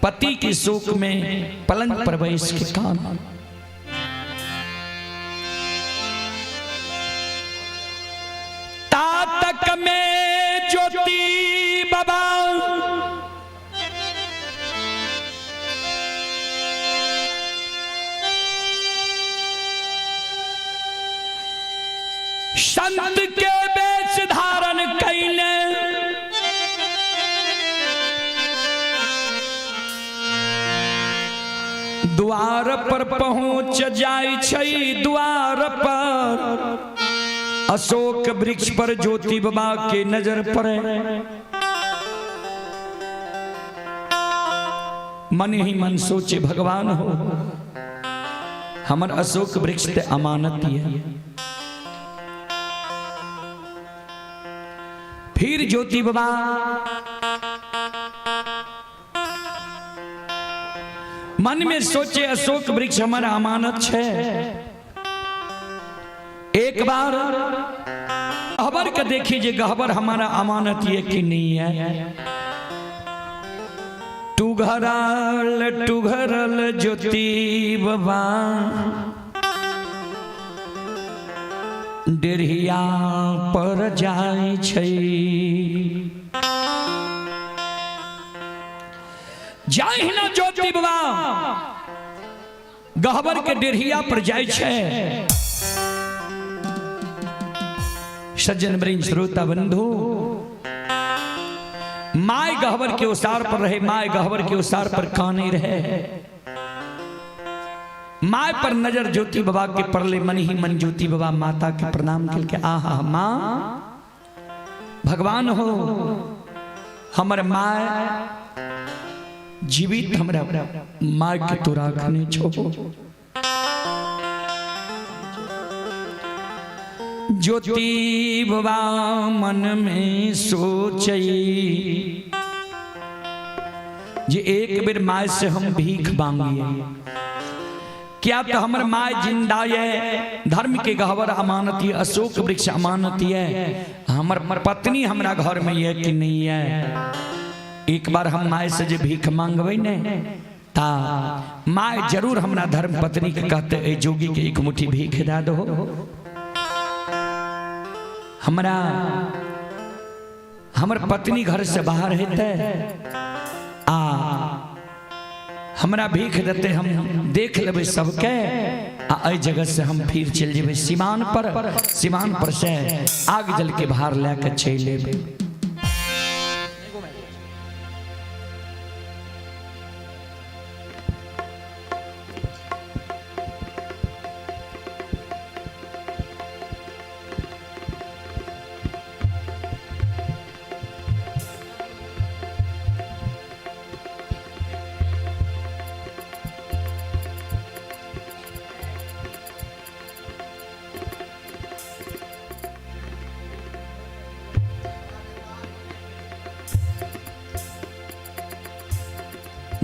पति के शोक में पलंग पर बैस के कान। तातक में ज्योति बाबा संत के बेच धारण कैने द्वार पर पहुंच जाय छै। द्वार पर अशोक वृक्ष पर ज्योति बाबा के नजर पड़े, मन ही मन सोचे भगवान हो हमर अशोक वृक्ष ते अमानत है। फिर ज्योति बाबा मन में सोचे अशोक वृक्ष हमारा अमानत है। एक बार गहबर के देखी जे गहबर हमारा अमानत ये कि नहीं है। टुघरल टुघरल ज्योति बाबा डेढ़िया पर जाय छै। जाहि न ज्योति बाबा गहबर के डेढ़िया पर जाइ छै। सज्जन वृंद श्रोता बंधु, my गहबर के ओसार पर रहे, my गहबर के ओसार पर काने रहे। My पर नजर ज्योति बाबा के पड़ले, मन ही मन ज्योति बाबा माता के प्रणाम के आहा माँ भगवान हो, हमर my जीवित हमरा my के तो राखने छो। ज्योति बाबा मन में सोचई जे एक बेर my से हम भीख मांगिए, क्या तो हमर my जिंदा है, धर्म के गहवर अमानत है, अशोक वृक्ष अमानत है, हमर पत्नी हमरा घर में है कि नहीं है। एक बार हम my से जे भीख मांगबै ने ता my जरूर हमरा धर्म पत्नी के कहते ए जोगी के एक मुट्ठी भीख दे दो, हमरा हमर पत्नी घर से बाहर हेतै आ हमरा भीख देते, हम देख लेबै सबके आ एहि जगह से हम फिर चलि जेबै सीमान पर, सीमान पर से आग जल के भार लए के चलि एबै।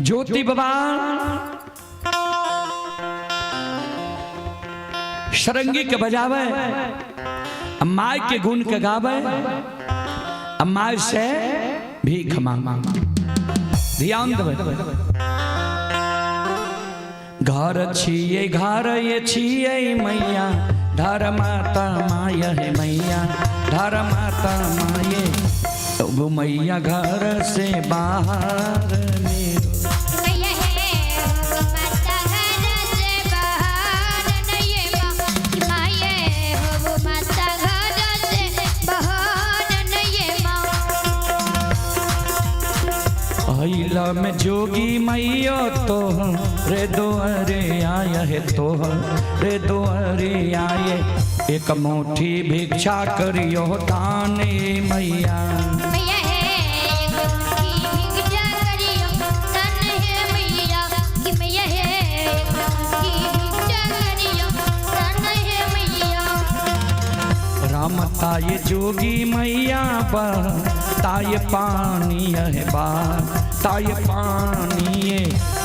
ज्योति बाबा सरंगी के बजावे, my के गुण के गावे, my से भीख मांग। ध्यान देबै, घर छियै घर ये छियै मैया, धर माता my है मैया, धर माता माये वो मैया घर से बाहर मेरो। मैया है हो माता घर से बाहर नहीं माँ, माये हो माता घर से बाहर नहीं माँ। अइला में जोगी मैया तो रे दोहरे आय है, तो रे दोहरे आए, एक मुट्ठी भिक्षा करियो दाने मैया। मैया है एक मुट्ठी भिक्षा करियो दान है मैया, कि मैया है एक मुट्ठी भिक्षा करियो दान है मैया। राम ताय जोगी मैया बा ताय पानी है बा ताय पानी है,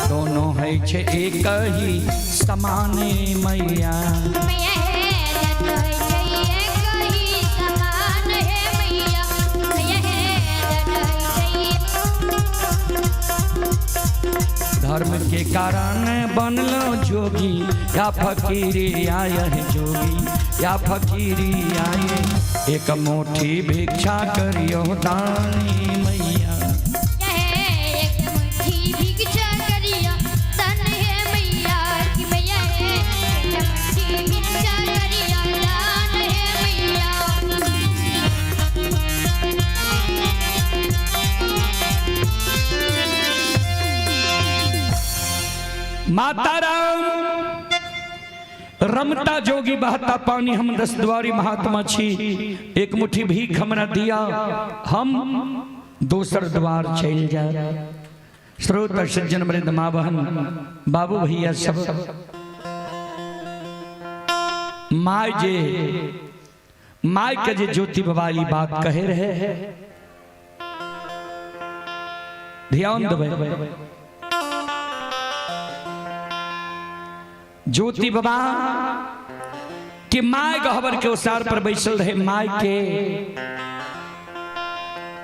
दोनों है छे एक ही समाने मैया। मैया है दोनों है छे एक ही समान है मैया, मैया है दोनों है छे। धर्म के कारण बनलो जोगी या फकीरी आय है, जोगी या फकीरी आए, एक मुट्ठी भिक्षा करियो दानी मैया। एक मुट्ठी भिक्षा करियो दान है मैया, कि मैया है एक मुट्ठी भिक्षा करियो दान है मैया। माता राम रमता जोगी बहता पानी, हम दस द्वारी महात्मा छी, एक मुट्ठी भीख हमरा दिया, हम दोसर द्वार चल जाए। श्रोत सज्जन वृंद माँ बहन बाबू भैया सब, my जे my के जे ज्योति बाबा ई बात कहे रहे, ध्यान देबै। ज्योति बाबा के my गहबर के ओसार पर बैसल रहे, my के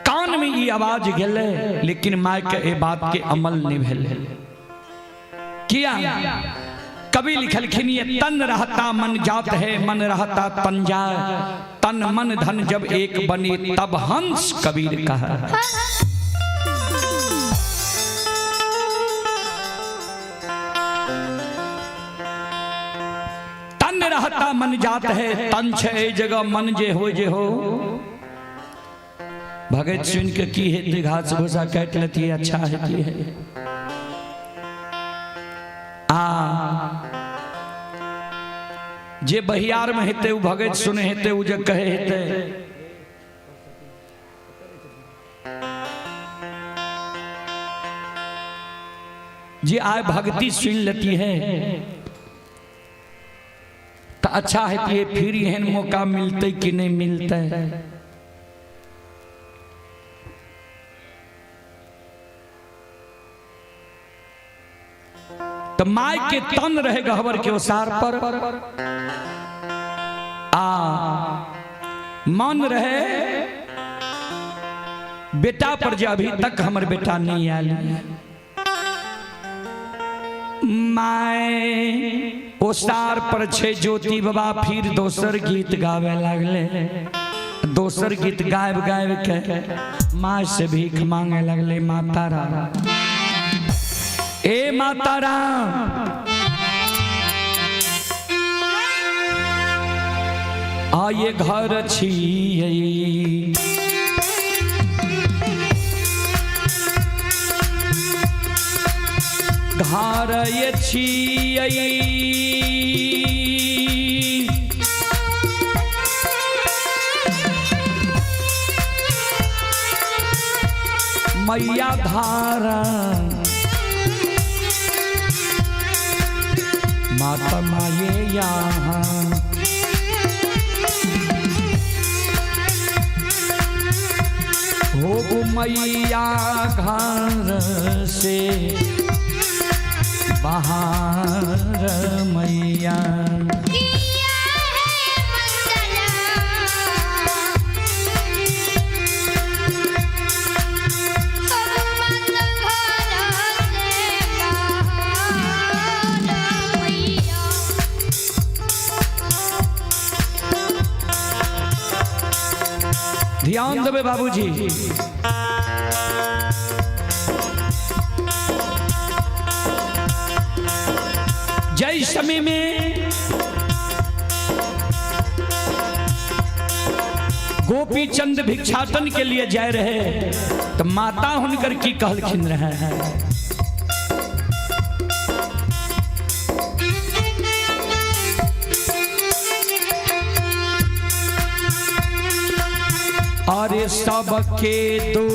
कान में ई आवाज गेले, लेकिन my के ए बात के अमल नहीं भेले। किया कवि लिखलखिन ये तन रहता मन जात है, मन रहता तन जाए, तन मन धन जब एक बने तब हंस कबीर कहा। रहता मन जात है तन छै एहि जगह मन जे हो जे हो। भगत सुन के की हेतै, घास भूसा काटि लेती अच्छा हेती है। आ जे बहियार में हेतै ओ भगत सुने हेतै, ओ जे कहे हेतै। जे आय भक्ति सुन लेती है तो अच्छा हेती है, फिर एहन मौका मिलते कि नहीं मिलते। तो my के तन रहे गहबर के ओसार पर, आ मन रहे बेटा पर जे अभी तक हमर बेटा नहीं आयल। My ओसार पर छे ज्योति बाबा फिर दोसर गीत गावे लागले। दोसर गीत गायब गायब के माँ से भीख मांगे लगले। माता राम, ए माता राम, आये घर छियै घर ये छियै मैया धारा माता माये यहाँ हो मैया घर से बाहर मैया। किया है मंगला अब मत घर से बाहर मैया। ध्यान देवे बाबूजी, जय समय में गोपी चंद भिक्षाटन के लिए जाए रहे तो माता हुनकर की कहलखिन रहे हैं। अरे सबके दो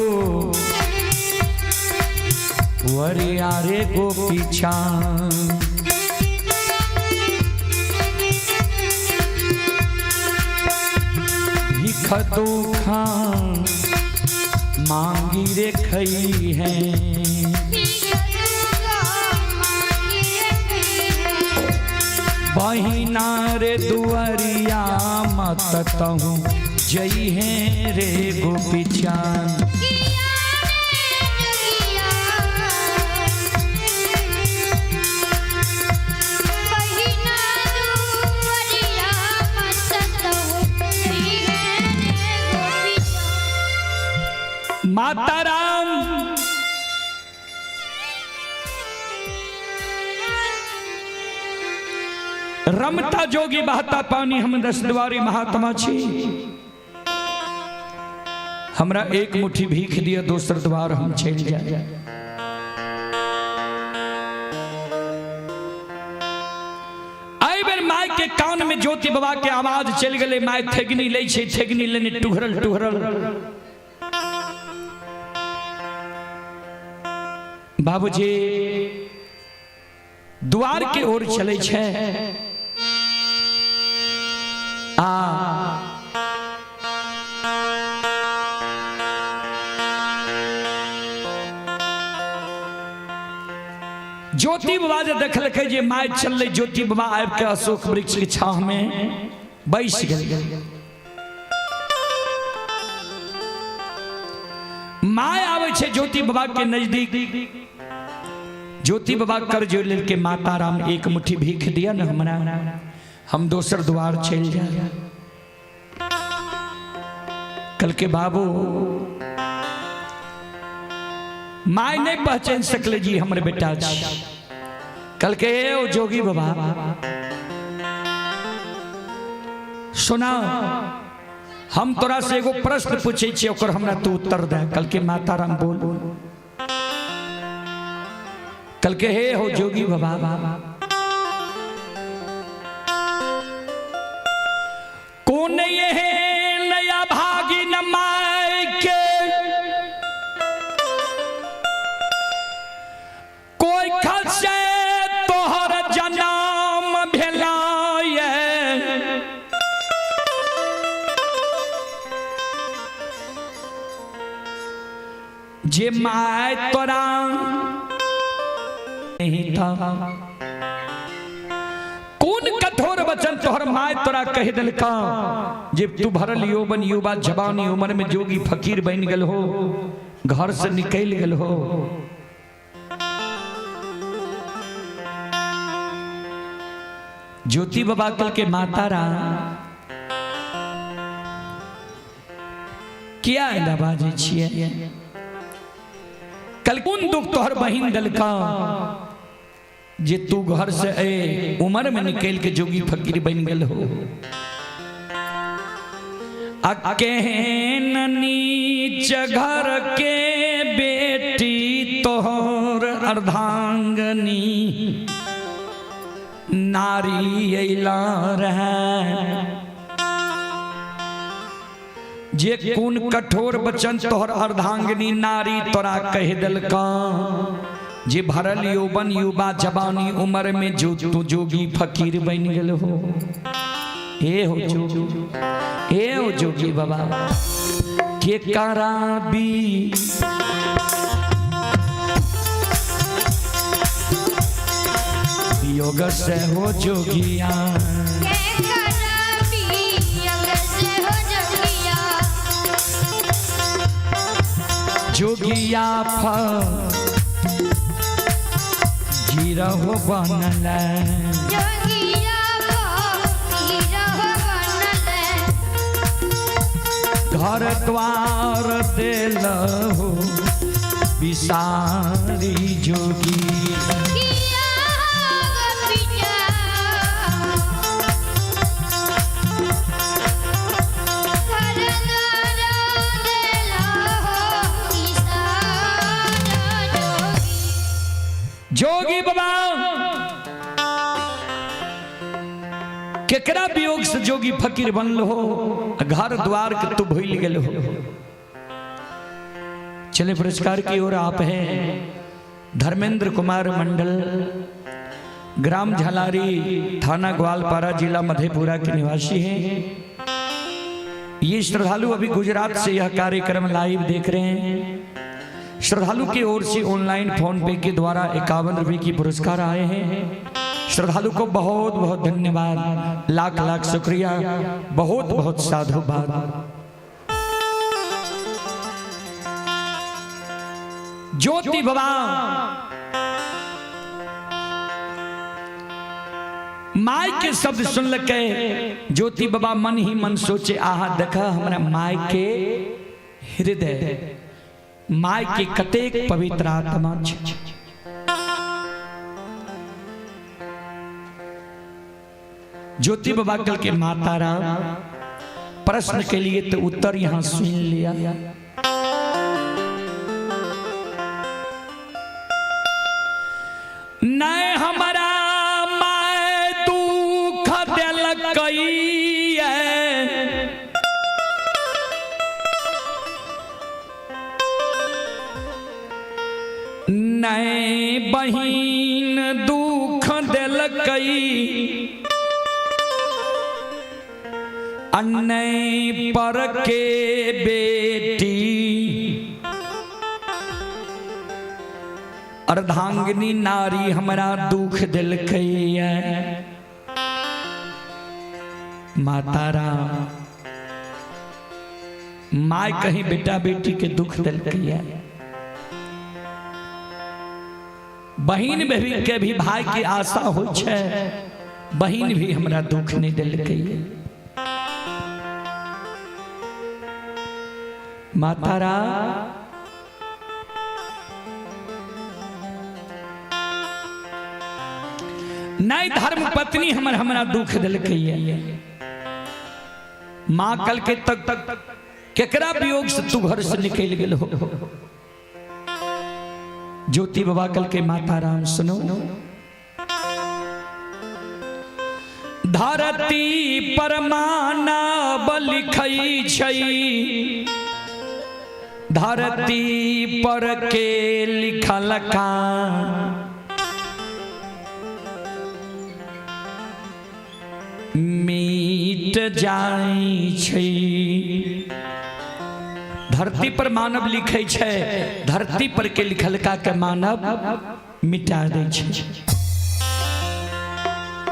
वरिया रे गोपी चांद, भीख दुखा मांगी रे खई है। बहिना रे दुआरिया मत तहूँ जई है रे गोपी चांद। माता राम रमता जोगी बहता पानी, हम दस द्वारी महात्मा छी, हमरा एक मुट्ठी भीख दिया दोसर द्वार हम चल जाए। एहि बेर my के कान में ज्योति बाबा के आवाज चलि गेलै। My थेगनी लै छै, थेगनी लेने टुघरल टुघरल बाबूजी द्वार के ओर चलै छै। आ ज्योति बाबा जे देखलकै जे my चललै, ज्योति बाबा आबि के अशोक वृक्ष के छाँह में बैस गेल। My आबै छै ज्योति बाबा के नजदीक। ज्योति बाबा कर जोड़ लेलकै, माता राम एक मुट्ठी भीख दिया न हमरा, हम दोसर द्वार चलि जाए। कल के बाबू my नहीं पहचान सकले जी हमर बेटा छी। कल के ए ओ जोगी बाबा, सुना, हम तोरा से एगो प्रश्न पूछे छियै, ओकर हमरा तू उत्तर दे। कल के माताराम बोल। कल के हे हो जोगी बाबा, कौन ये नया भागी न my के कोई खसे तोहर जन्म भेलाए, जे my तोरा नहीं था। कौन कठोर वचन तोहर my तोरा कह दिलका जे तू भरल यौवन युवा जवानी उम्र में जोगी फकीर बन गेल हो, घर से निकल गेल हो। ज्योति बाबा कल के माता रा किया एना बाजै छियै? कल कोन दुख तोहर बहिन दिलका जे तू घर से ए उम्र में निकल के जोगी फकीर बन गेल हो? आ केहन नीच घर के बेटी तोहर अर्धांगनी नारी अइला रहे, जे कोन कठोर वचन तोहर अर्धांगिनी नारी तोरा कह दिलका जे भरल यौवन युवा जवानी उम्र में जो तू जोगी फकीर बन गेल हो। हे हो जोगी, हे हो जोगी बाबा, के कराबी योग से हो जोगिया, के कराबी योग से हो जोगिया, जोगिया फकीर हो बनल, जोगिया फकीर हो बनल, घर द्वार देल हो विसारी जोगी। किया हो पिता घर द्वार देला हो किसान जोगी। जोगी बाबा केकरा वियोग से जोगी फकीर बनल हो, घर द्वार के तू भूल गेल हो। चले पुरस्कार की ओर आप हैं धर्मेंद्र कुमार मंडल, ग्राम झलारी, थाना ग्वालपारा, जिला मधेपुरा के निवासी हैं। ये श्रद्धालु अभी गुजरात से यह कार्यक्रम लाइव देख रहे हैं। श्रद्धालु की ओर से ऑनलाइन फोन पे के द्वारा 51 रुपये की पुरस्कार आए हैं। श्रद्धालु को बहुत बहुत धन्यवाद, लाख लाख शुक्रिया, बहुत बहुत साधुवाद। ज्योति बाबा my के शब्द सुन के ज्योति बाबा मन ही मन सोचे, आहा देखा हमरा my के हृदय, my के कतेक पवित्र आत्मा छै। ज्योति बाबा कल के माता राम प्रश्न के लिए तो उत्तर यहां सुन लिया। नहीं हमारा my दुख दिलकई, नहीं बहिन दुख दिलकई, अन्य पर के बेटी अर्धांगिनी नारी हमरा दुख दिलकै। माता राम my कहीं बेटा बेटी के दुख दिलकै, बहिन भी के भी भाई के आशा हो छै, बहिन भी हमरा दुख नहीं दिलकै। माता राम नहीं धर्म पत्नी हमर हमरा दुख दिलकै। माँ कल के तक केकरा वियोग से तू घर से निकल गेल हो। ज्योति बाबा कल के माता राम सुनो, धरती पर मानव लिखै छै, धरती पर के लिखलका मीट जाइ छै। धरती पर मानव लिखै छै, धरती पर के लिखलका के मानव मिटा दै छै।